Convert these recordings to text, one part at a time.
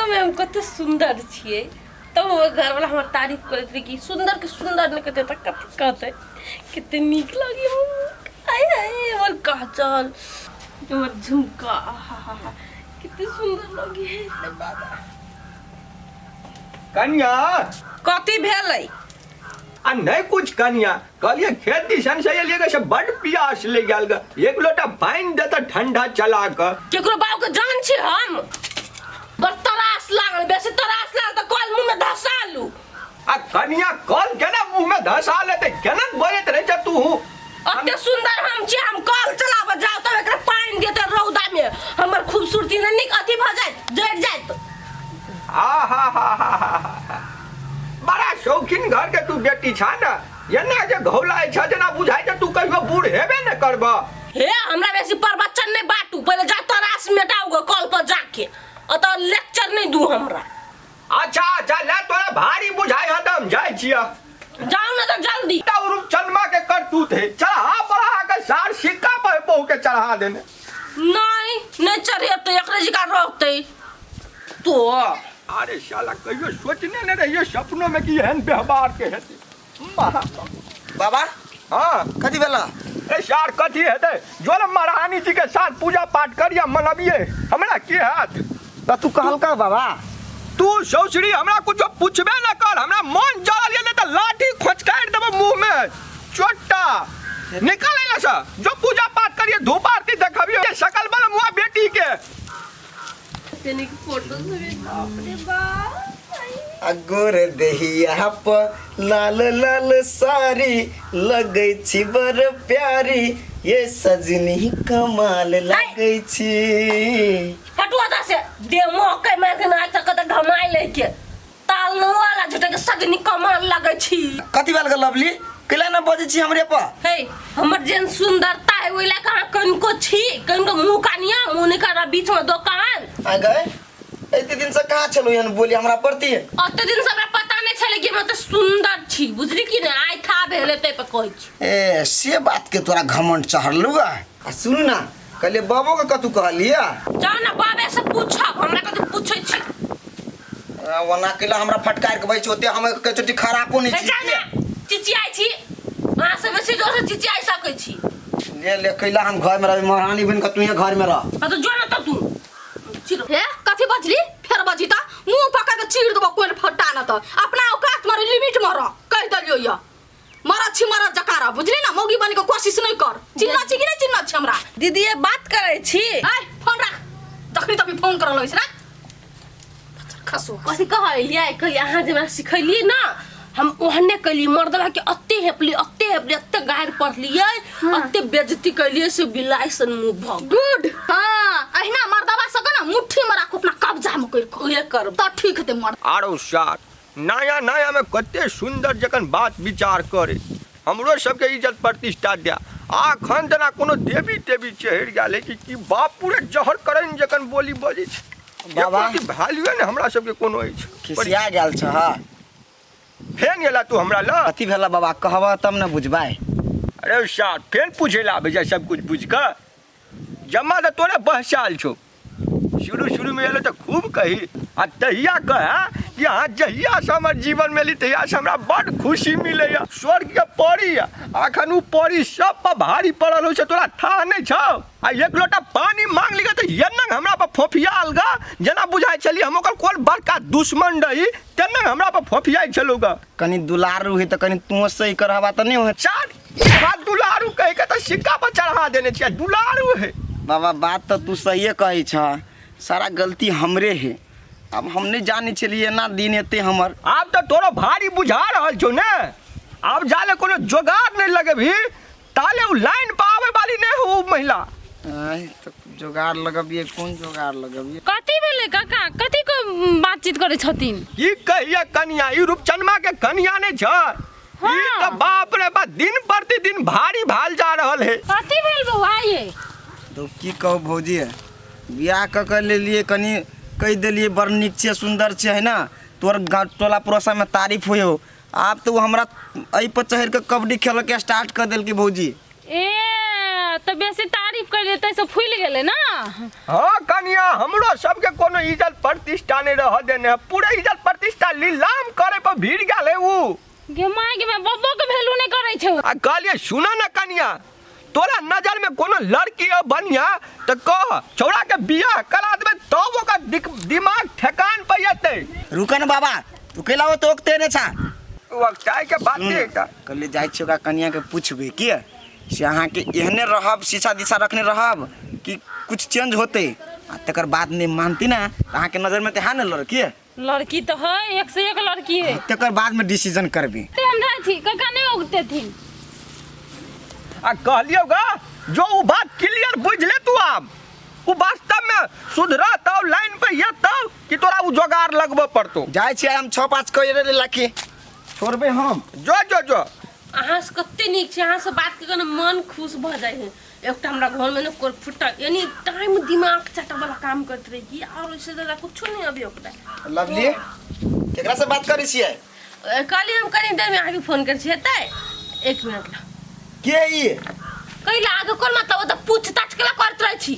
वास्तवमे हम कते सुन्दर छियै। तब हमर घरवाला हमर तारीफ करैत रहै कि सुन्दर के सुन्दर नहि कहतै तऽ कथी कहतै। कते नीक लागै आय हाय, हमर काजल, हमर झुमका, हा हा हा, कते सुन्दर लगे है। कनिया, कथी भेलै? आ नहीं कुछ कनिया, कहलिए खेत दिसन से एलिए गे से बड प्यास ले गेल गे, एक लोटा पानि दे त ठंडा चला के। केकरो बाप के जान छी हम? बड़ तरास लागल, बेसी तरास लागल तऽ कल मुँह में धसा लू। आ कनिया, कल केना मुंह में धसा लेते? केना बजैत रहे छ तू? अते सुंदर हम छी, हम कल चलाबऽ जाउ तब एकरा पानि देते रौदा में हमर खूबसूरती ने नीक अथी भऽ जायत, जरि जायत। आ हा हा हा हा हा, बड़ा शौकीन घर के तू बेटी छा ना, एना जे घौलाइ छ जेना बुझाइ छ तू कहियो बूढ़ हेबे ने करब। हे, हमरा बेसी प्रवचन नहि बाटू, पहिले जा तरास मेटाउ गो कल पर जाके, अतः लेक्चर नहि दू हमरा। अच्छा अच्छा, ले तोरा भारी बुझाइ ह त हम जाइ छियह। जाउ ने तऽ जल्दी। त रूपचनमा के करतूत है, चढ़ा बढ़ा के सार सिक्का पर बहू के चढ़ा देने। नहीं नहीं चढ़ेतै, एकरे जकाँ रहतै तो। अरे साला, कहियो सोचने ने रहियो सपनों में कि एहन व्यवहार के हेतै। महा बाबा। हाँ। कथी भेला? ए सार, कथी हेतै, जो ने महारानी जी के साथ पूजा पाठ करिया मनबिए, हमरा की हाथ। त तू कहलका बाबा? तू सौसरी हमरा कुछो पूछबे न कर, हमरा मन जरल ये त लाठी खोचकारि देबो मुंह में चोट्टा। निकल अइला से, जो पूजा पाठ करिए, धूप आरती देखबियो सकल बल मुआ बेटी के। तनिक फोटो सब, बाप रे बाप। आ गोर देहिया पर लाल लाल साड़ी, लगै छी बड़ प्यारी ये सजनी, कमाल लगै छी। हटू ओतऽ से, दे मौके में के ना तक तऽ घमाइ लैके ताल न वाला झूठे के सजनी कमाल लगै छी। कथी भेल गे लवली, कैला न बजै छी हमरे पर? हे, हमर जेन सुंदरता है ओहि लए कहाँ कनिको छी, कनिको मुँह कानिया मुँह निकाला बीच में दोकान। आ गए, एते दिन से कहाँ छलू एहन बोली हमरा प्रति? ओते दिन से हमरा पता नहि छलै कि हम ओते सुंदर छी, बुझली कि नहि? आइ था भेलै ताहि पर कहै छी। ए से बात के तोरा घमंड चढ़लू आ। आ सुनू ना, कहलिए बाबो के कतू कहलिए? जाउ ने बाबे से पूछब, हमरा कतू पूछै छी? आ, ओना कैला हमरा फटकार के बैठ ओते हम कचोटी खराबो नहीं हे, छी। जा ने, चिचियाइ छी अहाँ सब बेसी जोर से चिचियाइ सकै छी। ले ले, कैला हम घर में रह, महारानी बन के तू घर में रह। हाँ तो जो ना तब तू चिरो। हे, कथी बजली? फेर बजी त मुंह पकड़ के चीर देबो कोन फटा न त। अपना औकात में लिमिट में रह, कह देलियो या मरद छी मरद जकाँ रह, बुझली ना? मौगी बन के कोशिश नहीं कर। चिन्ह छी कि नहीं चिन्ह छी हमरा? दीदी, ये बात करै छी। आय फोन राख, जखनी तखनी फोन करऽ लगै छै, राख खसो। कथी कहलियै? कहलियै अहाँ जे हमरा सिखैलियै ना, हम ओहने कैलियै। मर्दबा के अते हेपली, अते हेपली, अते गारि पढ़लियै, अते बेइज्जती कैलियै से बिलाइ सन मुँह भऽ गेल। गुड, हाँ, अहिना मर्दबा सबके ना मुट्ठी में राखू, अपना कब्जा में करि कऽ उहे करब तऽ ठीक हेतै मर्द। आरो सार, नया नया में कते सुंदर जखन बात विचार करे, हमरो सबके इज्जत प्रतिष्ठा दे। आखन जेना कोनो देवी तेवी चढ़ि गेल है कि की बाप, पूरे जहर करन जखन बोली बजै छै। बाबा। एको वैल्यूए ने हमरा सबके कोनो अछि। खिसिया गेल छह? फेन एला तू हमरा ल? कथी भेला बाबा, कहबह तब ने बुझबै। अरे सार, फेन पूछे ला आबै छै सब कुछ बुझि कऽ? जमा तऽ तोरे बहसाल छौ। शुरू शुरू में एलो तऽ खूब कही आ तहिया कहे कि अहाँ जहिया से हमर जीवन में एली तहिया से हमरा बड खुशी मिलैया, स्वर्ग के परी। अखन उ परी सब पर भारी पड़ल हो छै, तोरा थाह नहि छौ। आ एक लोटा पानी मांग लिगा तऽ एना हमरा पर फोफियाल गा जेना बुझाइ छली हम ओकर कोन बड़का दुश्मन रही, तेना हमरा पर फोफियाइ छलौ गा। कनि दुलारू है तऽ कनि तू सही करहबा तऽ नहि होत? चार ई बात दुलारू कहि के तऽ सिक्का पर चढ़ा देने छियै, दुलारू है। बाबा, बात तऽ तू सहिए कहै छह, सारा गलती हमरे है। आब हम नहि जानै छलियै एना दिन एतै हमर। आब तऽ तोरो भारी बुझा रहल छौ ने। आब जाले कोनो जोगाड़ नहि लगेबही ताले उ लाइन पर आबै वाली नहि हो उ महिला। आँय, तऽ जोगाड़ लगबियै? कोन जोगाड़ लगबियै? कथी भेलै काका, कथी को बातचीत करै छथिन? की कहिए कनिया, ई रूपचनमा के कनिया नहि छ ई तऽ बाप रे बा, दिन प्रतिदिन भारी भाल जा रहल है। कथी भेल बौआ ये? तो की कहू भौजी, बियाह कऽ के लेलियै, कनि कहि देलियै बड़ नीक छै, सुन्दर छै, है ना, तोहर गाँव टोला पड़ोसामे तारीफ होइ हो। आब तऽ ओ हमरा एहि पर चढ़ि कऽ कबड्डी खेलऽके स्टार्ट कऽ देलकै भौजी। ए तऽ बेसी तारीफ कर तै से फूलि गेलै ना। हाँ कनिया, हमरो सबके कोनो इज्जत प्रतिष्ठा नहीं रह देने है, पूरे इज्जत प्रतिष्ठा लीलाम करे पर भीड़ गेल है ऊ। गे my गे my, बब्बो के वैल्यू नहीं करै छौ। आ कहलिए सुन ना कनिया, तोरा नजर में कोनो लड़की हो बढ़िया तो कह, छौड़ा के बियाह करा देबे तब ओकर दिमाग ठेकान पर एतै। रुक न बाबा, तू कैला ओ तो ओकते ने छा। वक्ताई के बात नहीं एकटा। कहलिए जाइ छी ओकरा कनिया के पूछबे कि से अहाँके एहने रहब, सीसा दिशा रखने रहब कि कुछ चेंज होते, आ तकर बाद नहीं मानती ना तऽ अहाँके नजर में तऽ है ने लड़की। लड़की तो है, एक से एक लड़की है। तकर बाद में डिसीजन करबी। ते हम जाइ छी, काका नहीं उगतेथिन। आ कहलियौ गा, जो उ बात क्लियर बुझ ले तू, आब उ वास्तव में सुधरतौ, लाइन पे एतौ कि तोरा उ जोगाड़ लगबऽ पड़तौ। जाइ छियै हम 6-5 कहि लड़की छोड़बै हम। जो जो जो। अहाँ से कते नीक छै, अहाँ से बात कऽ के ने मन खुश भऽ जाइ है। एकटा हमरा घरमे ने कोर फुट्टा यानी टाइम दिमाग चाटऽ वाला काम करैत रहै कि, आओर ओहिसँ ज्यादा कुछो नहि अबै ओकरा। लवली, केकरा से बात करै छियै? कहली हम कनी देरमे अहाँके फोन करै छी, हेतै 1 मिनट ला। के ई? कैला अहाँके कोन मतलब, ओ तऽ पूछताछ केला करैत रहै छी।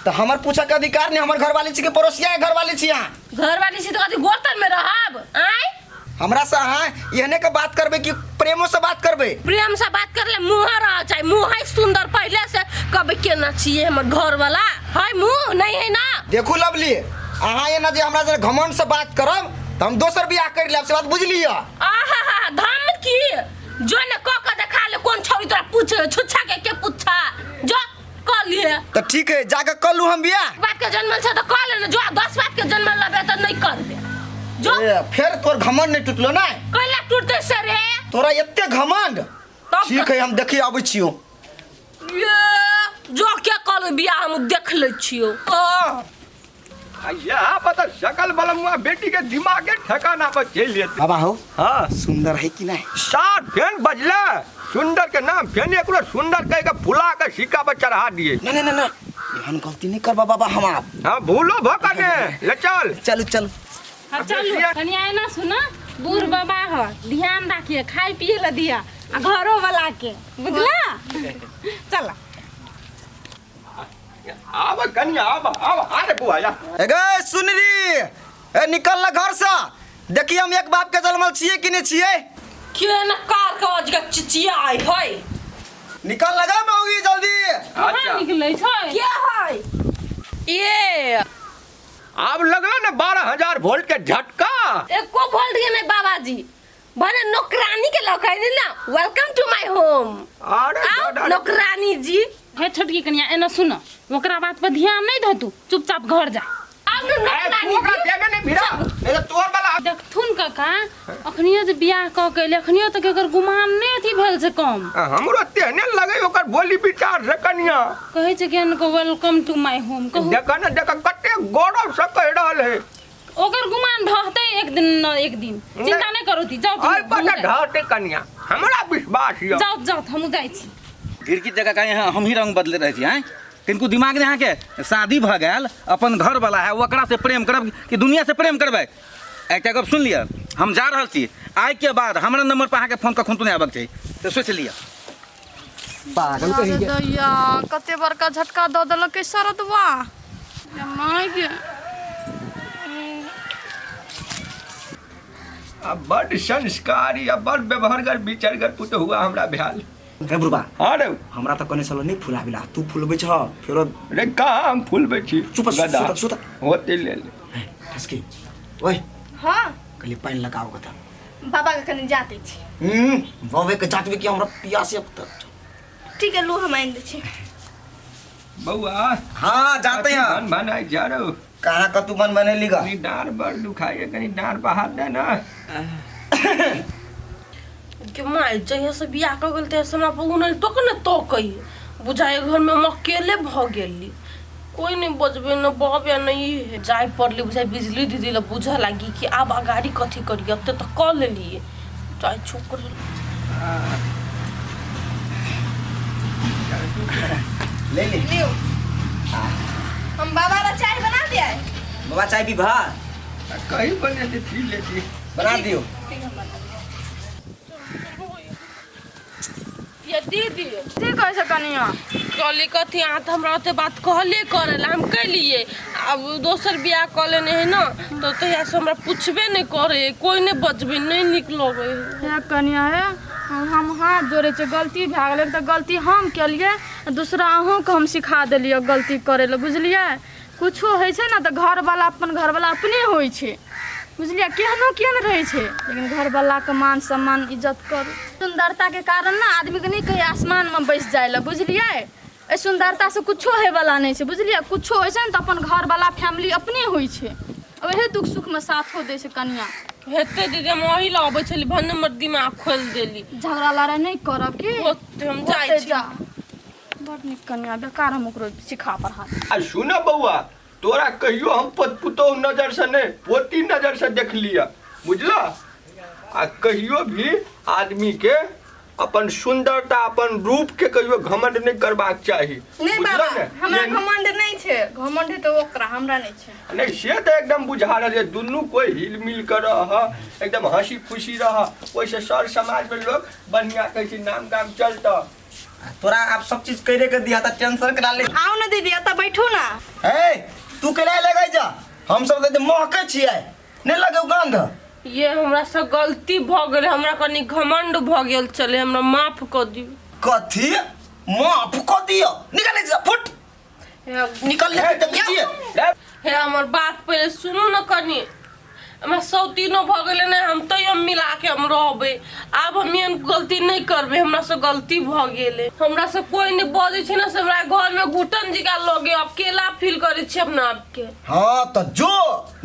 तऽ हमर पूछऽ के अधिकार नहि, हमर घरवाली छी कि पड़ोसिया के घरवाली छी अहाँ? घरवाली छी तऽ कथी गोतन में रहब? आँय, हमरा से अहाँ एहने के बात करबै कि प्रेमो से बात करबै? प्रेम से बात कर ले, मुँह रह चाहे मुँह है सुंदर पहले से कब केना छियै हमर घर वाला है, मुँह नहीं है ना। देखू लवली, अहाँ एना जे हमरा से घमंड से बात करब तऽ हम दोसर बियाह कर लेब, से बात बुझि लिअ। आहा धमकी जो ने क के देखा ले कोन छौरी तोरा पूछ छुच्छा के पूछा जो क लिए। तऽ ठीक है, जाके कर लू हम बियाह। बात के जन्मल छै तऽ क ले ने, जो 10 बात के जन्मल लेबे तऽ नहीं करबे। जो ए, फेर तोर घमंड नहीं टूटलो ना? कैला टूटते से रे? तोरा एते घमंड? तब ठीक है, हम देखी आबै छियो। ये जो के कर बियाह हम देख लै छियो। आ यहाँ पर तो शकल बलमुआ बेटी के दिमाग के ठिकाना पर चलि जेतै। बाबा हो। हाँ। सुंदर है कि नहीं? सार फेन बजले सुंदर के नाम, फेन एकरो सुंदर कह के फुला के सिक्का पर चढ़ा दिए। ना ना ना ना, एहन गलती नहीं करबा बाबा हम आप। हाँ भूलो भ कने ले चल। चलू चलू। हाँ चलू। कनिया एना सुन, बूढ़ बाबा ह, ध्यान राखिए, खाय पिए ला दिया आ घरो वाला के, बुझला? चल आब कनिया आब आब, अरे बुआ या। ए गे सुनरी, ए निकल ना घर से, देखी हम एक बाप के जन्मल छिए कि नहीं छिए। के न कार के आवाज के चिचियाई है। निकल लगा मौगी जल्दी। अच्छा। निकलै छै। के है ये? आब लगल ने 12,000 वोल्ट के झटका। एको वोल्ट के नहीं बाबाजी, भने नौकरानी के लौकाई ना। Welcome to my होम। अरे आओ दादा। नौकरानी जी। हे छोटकी कनिया एना सुन, ओकरा बात पर ध्यान नहीं दो, तू चुपचाप घर जा। आब न ए, नौकरानी तू ओकरा जी। देबे नहीं भिड़ा, नहीं तो तोर वाला। देखथुन काका, अखनियो जे बियाह कऽ के एलै, अखनियो तक एकर गुमान नहि अथी भेल छै कम। हमरो तेहने लगे ओकर बोली विचार से कनिया। कहै छै कि अनको welcome to my होम। कहू देख न, देख कते गौरव से कहि रहल है। ओकर गुमान ढहतै एक दिन न एक दिन, चिंता नहि करू ती, जाउ तुम, आइ हमहूँ पता जाइ। ढहतै कनिया, हमरा विश्वास यऽ। जाउ जाउ, हमहूँ जाइ छी। गिरगिट जगह कहीं हम ही रंग बदले रहे छी आँय, किनको दिमाग नहीं अहाँके? शादी भऽ गेल, अपन घर वाला है, ओकरा से प्रेम करब कि दुनिया से प्रेम करबै? एकटा गप सुन लिअ, हम जा रहल छी, आइ के बाद हमरा नंबर पर अहाँके फोन कखनो नहि आबक चाही, तऽ सोचि लिअ। पागल कही अरे दैया, कते बड़का झटका दऽ देलकै शरदवा। माय गे। आ बड संस्कारी आ बड व्यवहारगर विचारगर पुतहुआ हमरा भेल। रे बुढ़बा। हाँ रे। हमरा तऽ कहने छलो नहीं फुलाबिला, तू फुलबै छ फेरो। रे कहाँ हम फुलबै छी? चुप गधा। सुत सुत। होते ले ले। ठसकी ओए। हाँ। कहली पानि लगाओ कथा। बाबा के कनी जाते छी। बाबे के जातबे कि हमरा पियास अब तक। ठीक है, लो हम आनि दै छी। बउआ। हाँ जाते हैं। बन बनाई जा रहो। कहाँ का तू बन बनेली गा? कनी डाँर बड़ दुखाइए, कनी डाँर बहार दे ना। के माय, जहिया से बियाह कऽ गेल तहिया से हमरा पर उन्नैस टोक ने तकै, बुझाइ घर में हम अकेले भऽ गेली, कोई नहीं बजबे न बहबे न ई है। जाय पड़ली बुझाइ बिजली दीदी लए, बुझऽ लागी कि आब अगाड़ी कथी करियै, एते तऽ कऽ लेलियै, जाइ छोकर। ले ले। लियो। हम बाबा ला चाय बना दिया। बाबा चाय पीबा? कहीं बने दे, पी लेती। बना दियो। ये दीदी। की कहै छै कनिया? कहली कथी, अहाँ तऽ हमरा ओते बात कहले करे ला, हम कैलिए। आब दोसर बियाह कऽ लेने है ना, तो तहिया से हमरा पूछबे नहीं करे, कोई नहीं बजबे, नहीं नीक लगे है। हे कनिया हे, हम हाथ जोड़ै छियै, गलती भए गेलै तऽ गलती हम केलियै, दूसरा अहूँके हम सिखा देलियै गलती करै लए, बुझलियै? कुछो होइ छै ने तऽ घरवला अपन घरवला अपने होइ छै, बुझलियै? केहनो किए ने रहै छै, लेकिन घरवलाके मान सम्मान इज्जत करू। सुन्दरताके कारण ने आदमीके नहि कही आसमानमे बैस जाइ लए, बुझलियै? एहि सुन्दरतासँ कुछो होइवला नहि छै, बुझलियै? कुछो होइ छै ने तऽ अपन घरवला फैमिली अपने होइ छै, ओहे दुख सुखमे साथो दै छै कनिया। हेतै दीदी, हम अही लए अबै छली, भने हमर दिमाग खोलि देली। झगड़ा लड़ाइ नहि करब की? ओते हम जाइ ओते छी। जा। बड़ नीक कनिया, बेकार हम ओकरो सिखा पढ़ा आ सुन बौआ, तोरा कहियो हम पुतोह नजर से नहीं, पोती नजर से देख लिया, बुझला? आ कहियो भी आदमी के अपन सुंदरता, अपन रूप के कहियो घमंड नहीं करबाक चाही। नहीं बुझला बाबा, ने? हमरा घमंड नहीं छै, घमंड है तो ओकरा, हमरा नहीं छै। नहीं, से तो एकदम बुझा रहल है, दुनू कोई हिल मिल कर रह, एकदम हंसी खुशी रह, ओहिसे सर समाज में लोग बढ़िया कहै छै, नाम गाम चलता। तोरा आब सब चीज करे के दिया त टेंशन करा ले। आउ ने दीदी, एतऽ बैठू ना। ए तू केला लगै जा, हम सब तऽ महकै छियै, नहि लगे गंध। ये हमरा से गलती भ गेल, हमरा कनी घमंड भ गेल चले, हमरा माफ कर दियो। कथी माफ कर दियो? निकल जा, फुट निकल ले, देखै छियै। हे हमर बात पहिले सुनू ने कनी, हमरा सौतीनो भऽ गेलै ने, हम तैयो मिला के हम रहबै। आब हम एहन गलती नहि करबै, हमरा से गलती भऽ गेलै। हमरा से कोई नहि बजै छै ने, से हमरा घर में घुटन जिका लगे, अकेला फील करै छी अपना आपके। हाँ तो जो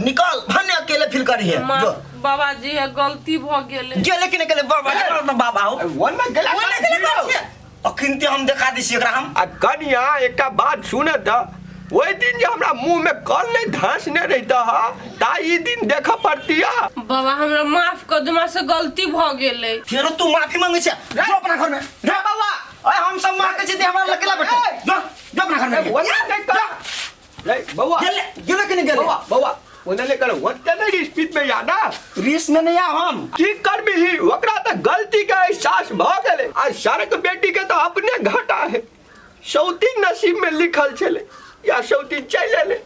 निकल, भने अकेले फील करी है। माँ जो बाबा जी है, गलती भऽ गेलै। गेले कि नहि गेले? बाबा बाबा हो ओने गेला। ओने गेले करै छियै। अखन ते हम देखा दै छियै एकरा हम। आ कनिया एकटा बात सुन, तऽ ओहि दिन जे हमरा मुंह में कल नहीं धांसने रहिता हा, ता ई दिन देख पड़तिया। बाबा हमरा माफ कर दे, हमरा से गलती भऽ गेलै। फेरो तू माफी मांगे छै? जो अपना घर में जा बाबा। ओए हम सब मांगे छी ते हमरा लकेला बैठे, जो जो अपना घर में। ओने नहीं कर नहीं बउआ। गेले गेले कि नहीं गेले? बउआ बउआ, ओने नहीं कर, ओते नहीं स्पीड में यादा रिस में नहीं आव हम। की करबिही, ओकरा तऽ गलती के एहसास भऽ गेलै, आ सड़क बेटी के तऽ अपने घाटा है, सौती नसीब में लिखल छलै या सौती चलि एलै।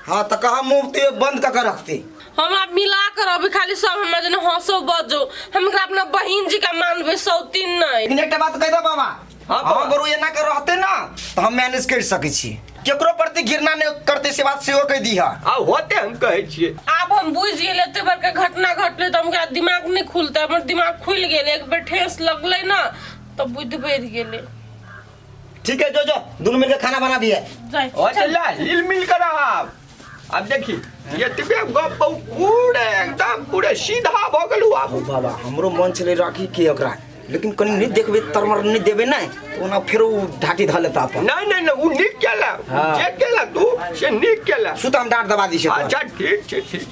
हाँ तो कहा मुंह ते बंद कऽ के रखती। हमरा मिला कर अभी खाली सब हमरा जेना हंसो बजो, हम एकरा अपना बहिन जी का मानबै, सौतीन नहीं। लेकिन एकटा बात कहि दो बाबा। हाँ, बाबा। अगर ओ एना के रहते ना तो हम मैनेज कर सकै छी, केकरो प्रति घृणा नहीं करते, से बात सेहो कहि दीहा। आ होते हम कहै छियै। आब हम बुझि गेलियै, एते बड़का घटना घटलै तऽ हमरा दिमाग नहि खुलतै, हमर दिमाग खुलि गेलै, एक बेर ठेस लगलै ना तऽ बुद्धि बढ़ि गेलै। ठीक है, जो जो दोनों मिलकर खाना बना दिए। जाइ। और चल हिल मिल कर आब। आब देखी एतबे गप पूरे एकदम पूरे सीधा भऽ गेलू आब। ओ बाबा, हमरो मन छलै राखी के ओकरा, लेकिन कनि नहि देखबै, तरमर नहि देबै ने तऽ ओना फेरो ओ ढाकी धऽ लेता अपन। नहीं नहीं नहीं, उ नीक केला। हाँ। जे केला तू से नीक केला। सुत, हम डाँट दबा दी छै। अच्छा ठीक छै, ठीक।